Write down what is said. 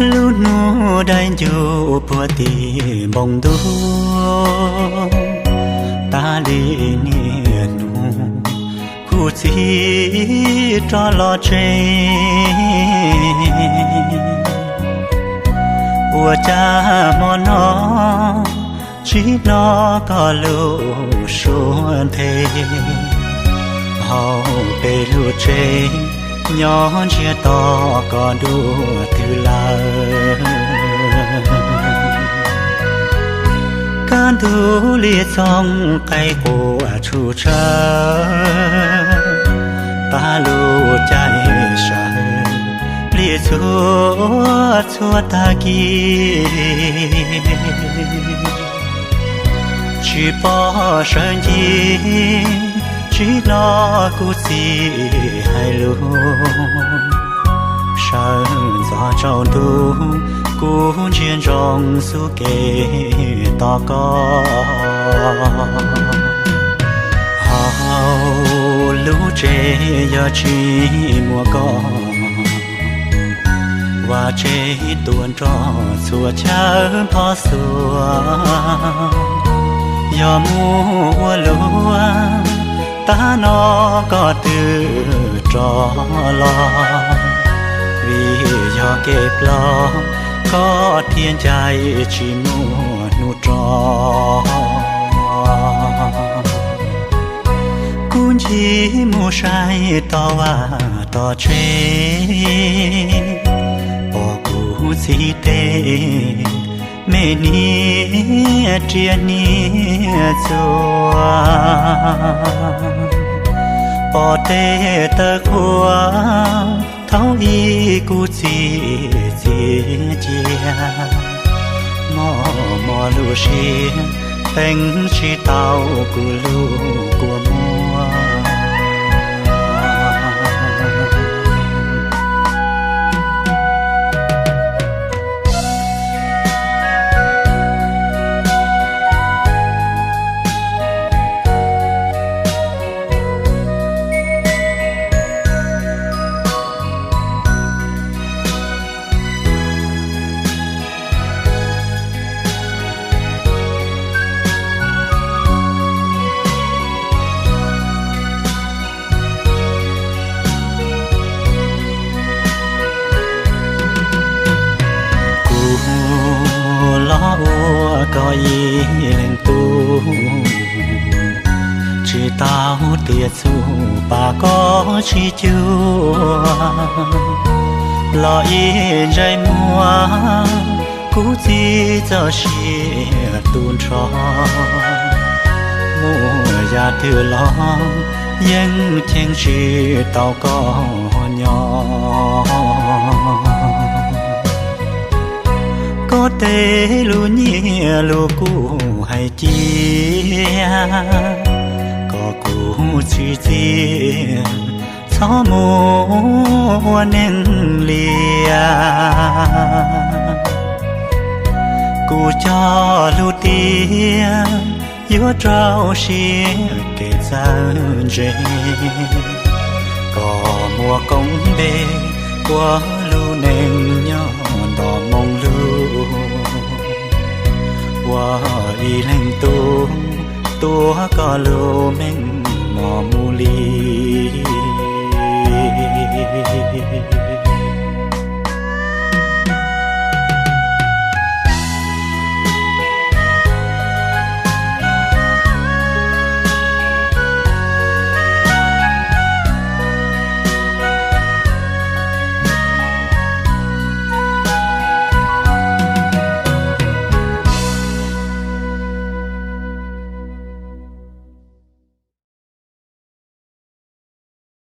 Lub hnub dai ncuj puag tim npoo ntuj, tas li niaj hnub kuv txiv rov los tsev. Ua cas hmo no tsis hnov koj lub suab nthe, hauv peb lub tsev nyob ntsiag to koj dua twg lawm. Kaj ntug li txooj qaib quaj tshum tshawv, tas lub caij sawv li txhua txhua tag kis. Tsis pom sawv ncig, tsis hnov kuv txiv hais lus, sawv ntxov tsaus ntuj kuv ntsia ntsoov xub kev tos koj. Hauv lub tsev yog tsis muaj koj, vaj tsev tuaj nrog txhua chaw nphob xuas, yog mus ua luam, tab no koj twb rov los. Vim yog kev ploj, koj thiaj ncaim tsis muaj hnub rov. Kuv ncig mus saib tom vaj tom tsev, pom kuv txiv tej me niag riam niam txuas, pom tej tawv qhuav thaum ub kuv txiv txiav cia, mob mob lub siab teev tsis tau kuv lub kua muag. Kuv los ua koj ib leeg tub, tsis tau tias txuj pab koj tsis cuag, los ib ntsais muag kuv txiv txoj sia tu nrho. Muaj yam twg los yeej cheem tsis tau koj nyob. Koj tej lus nyiaj lus kub hais cia, kom kuv txim txiaj txhob mus ua neeg liam. Kuv cog lus tias yuav rau siab kev txawj ntse, kom muaj koob npe ua lub neej nyob nto moo lug, ua ib leeg tub tuav koj lub meej mom mus li.